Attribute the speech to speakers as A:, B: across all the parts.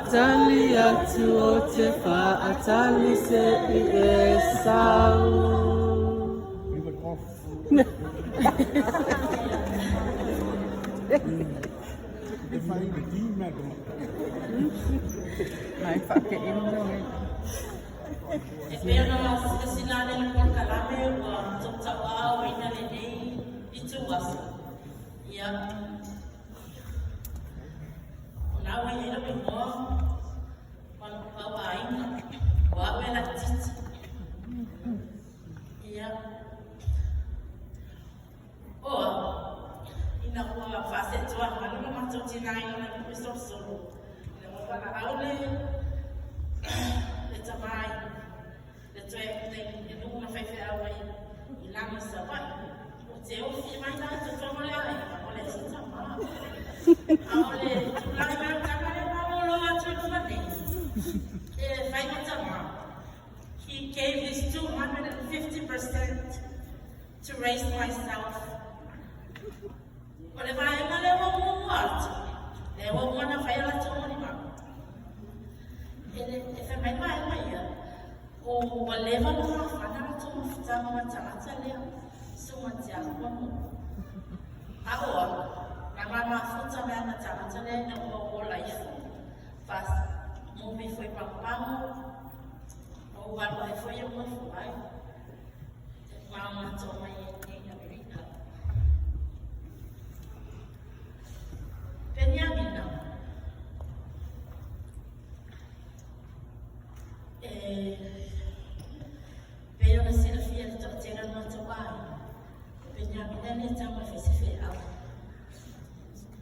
A: Faatali atu o te faatali se i e sau.
B: We went off. E fai le dima do.
C: Mai whake ino e.
D: E pei ona silasila ane le polokalame ua tautauaaoina lenei ituaso. Ia, o na ua i ai lou igoa ma lou pauaina, o au e laitiiti. Ia, o au, ina ua faasetuaga le matou tina i lona nuu e solosolo, ina ua valaau le tama i le toe le nuu na faifeau ai i lagi i Savaii. O te ofi mai la i totonu o le aiga, o le isi tama. A o le tulaga mai o le tama lea malolo atu i luma nei, e fai ma tama. He gave his 250% to raise myself. O le vaega lea ua muamua atu, lea ua uma ona fai a latou molimau. E, le, e fai mai le vaega ia, o ua leva ona mafana latou mafutaga ma tagata lea, susuga tiakono. A o au, na ma mafuta mai ma tagata lea ina ua ola ifo. Fa movi foi pagopago, o ua alu ai foi o nofo ai. Ma matou mai nei Amerika. Peniamina. E pei ona silafia le toatele o le matou aiga, o Peniamina le tama e fai se feau.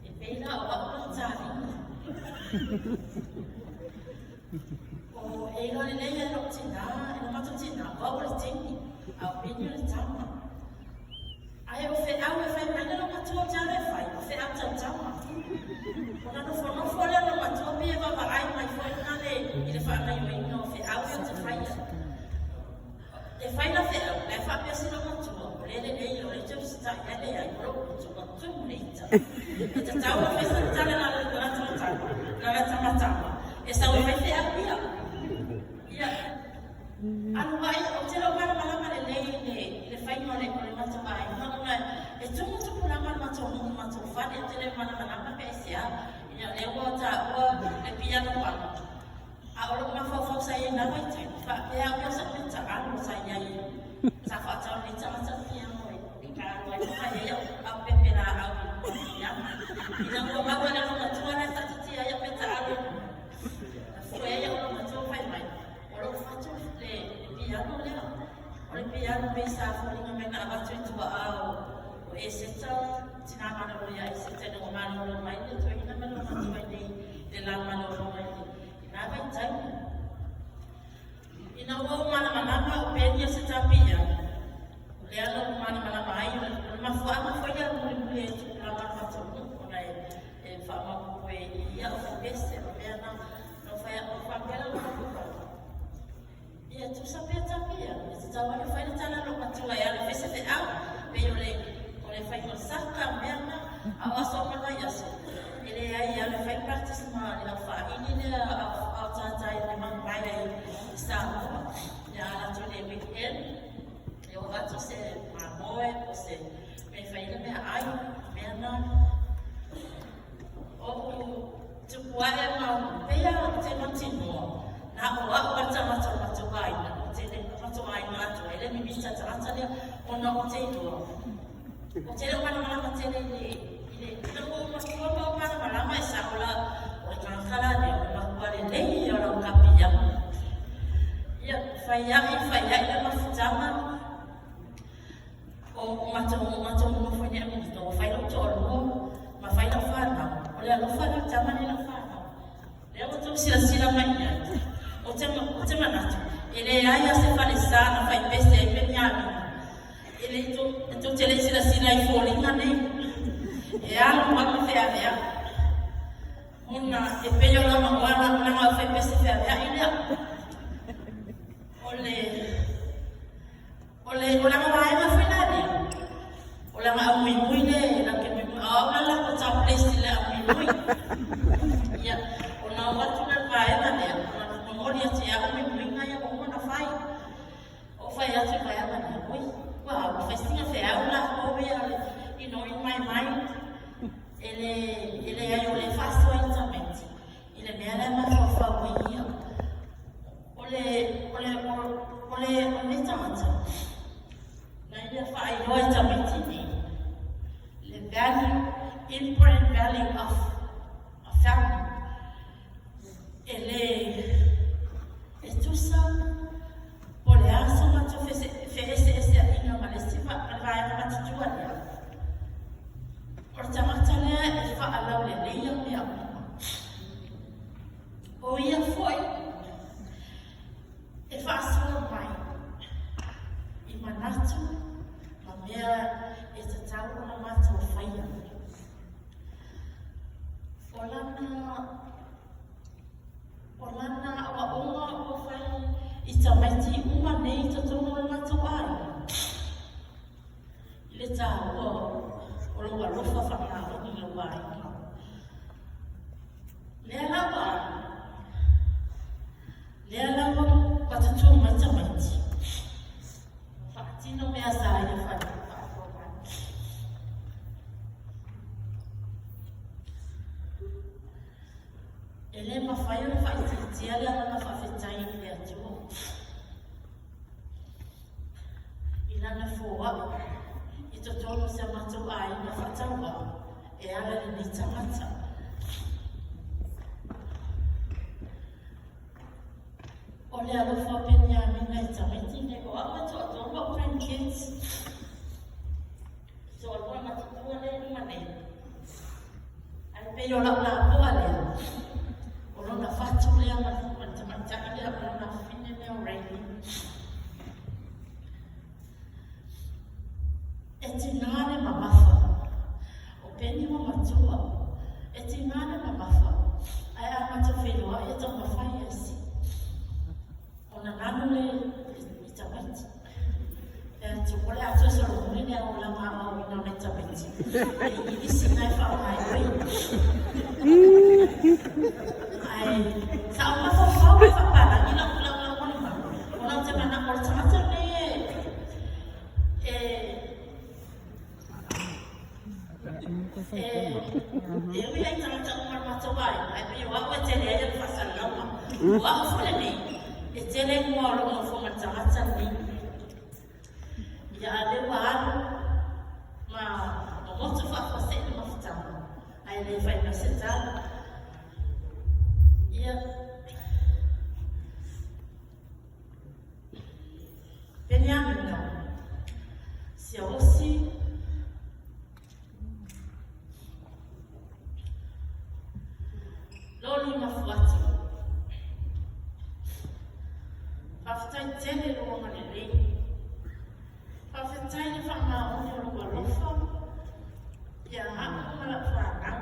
D: E pei la o au lana tālima. O e iloa lelei e lou tinā, e lo matou tinā, o au o le teine, a o Peni o le tama. Ae o feau e fai mai le lou matua ou te alu e fai, o feau tautama. Ona nofonofo lea o lou matua pei e vaavaai mai foi lena le i le faagaioiga o feau ia ou te faia. E fai la feau, la e faapea si lou matua, o le lelei, o le te usitai ai leai, o lou utu, ua tumu le ita. E tatau ona fai sana tala la la tamatama, la la tamatama, e sau e fai feau ia. Ia, alu ai, ou te le o malamalama lelei i le, i le faiga o le matou aiga, ona e tumu tupulaga o le matou nuu i le matou fale, ou te le o malamalama pe aisea, ina o lea ua taua le piano alo. A o lou mafaufau sa i ai na vaitaimi, faapea au ia o sau mea taalo sa i ai, sa faatau nei tagata le piano e taalo ai ma fai ai au, au pepe laau i luga o le piano. Ina ua maua e le olomatua la e taatitia ai au mea taalo i luga, na fue ai au olomatua fai mai, o lou fatu le piano lea. O le piano pei sa foliga mai na avatu i tuaa o Eseta, tina malolo ia Eseta ina ua malolo mai le toeaina ma le olomatua i nei le la malolo mai i na vaitaimi. Ina ua ou malamalama o Peni o se tapia, o lea na ou malamalama ai, o le mafuaaga foi lea mulimuli ai tupulaga o le matou nuu ona e faamaopoopo e i au faipese o mea na na fai au faapea la mafaufau. Ia tusa pea tapia, e tatau lava ona fai le tala a lou matua e alu e fai se feau, pei o le faiga o le saka ma mea na, a o aso uma mai aso, e leai e alu e fai practice ma le au faaili lea au tātai o le mamae ai i Samoa. Ia a latou i le weekend, e oo atu se mamoe po o se mea e fai ai le meaai, mea na. Ou tupu ae ma pei lava ou te mautinoa, na o au a le tagata o le matou aiga, o te le matou aiga atoa, e le mimita tagata lea, ona ou te iloa. Ou te le o malamalama tele i le ina ua ou matua ma ou malamalama e sao la, o le tagata la lea, o le makua lelei ia o lau kapiama. Ia, fai ai, fai ai le mafutaga, O matou nonofo i nei Amerika, ua fai lou toalua ma fai lau fanau. O le alofa lea o tama nei lau fanau. Lea ua outou silasila mai i ai. Ou te manatu, e leai lava se falesa na fai pese ai Peniamina. E le tou te le i silasila i foliga nei. E alu alu feaveai. Ona e pei o lana oala o fai pese feaveai lea. O lana vaega foi la lea, o lana aumuimui le la ke muimui, a o au la la ko tā place i le aumuimui. Ia, ona o atu le vaega. E lē e tusa po o le a so matou feeseeseaiga ma le isi ma le vaega matutua lea, o le tagata lea e faalauleleia mea uma. O ia foi e faasoa mai i manatu ma mea e tatau ona matou faia. O lana aoaoga ua fai i tamaiti uma nei i totonu o le matou aiga, i le taua o lou alofa faamaoni i lou aiga. Lea lava lea lava matutu mai tamaiti, faatino mea sa ia faasoa mai. E le mafai ona faaitiitia le agaga faafetai i le Atua i lana foai i totonu o si a matou aiga faatauvaa e ala i lenei tagata. O le alofa o Peniamina i tamaiti nei, o au e toatolu au grandkids. Toalua matutua lea i luma nei. Ae pei o lau lapoa lea, o lona fatu lea ma le tamaitai lea, o lona afafine lea o Raylene. E tiga le mamafa, o Peni ua matua, e tiga le mamafa, ae a matou feiloai e taumafai e sii. Ona nanu lea i tamaiti. E atu, o le a toe solomuli le olaga aoaoina o nai tamaiti. E igilisi na e faaaoga ai. Ae sa ou mafaufau e faapalagi lau lau lau molimau, ona ou te manao o le tagata lenei e ui lava i tagata uma o le matou aiga, ae pei o au e tele ai ana faasalalauga. O au foi lenei, e tele mua o lou nofo ma le tagata lenei. Ia a o lea ua alu ma momoto faafuasei le mafutaga, ae le fai mai se tala. Ia, Peniamina, Siaosi, Loli ma Fuati. Faafetai tele lou agalelei. Faafetai le faamaoni o lou alofa ia au ma lau fanau.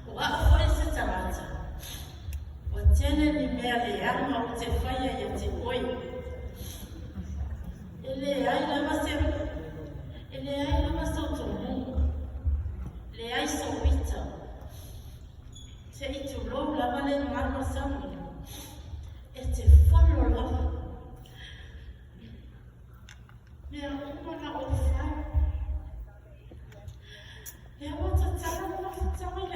D: O au foi se tagata, ua tele ni mea leaga ou te faia ia te oe. E leai lava sou tonuga, leai sou ita. Se i tulou lava le galu o sauni, e te folo lava. Mea uma na ou fai. Lea ua tatala le mafutaga.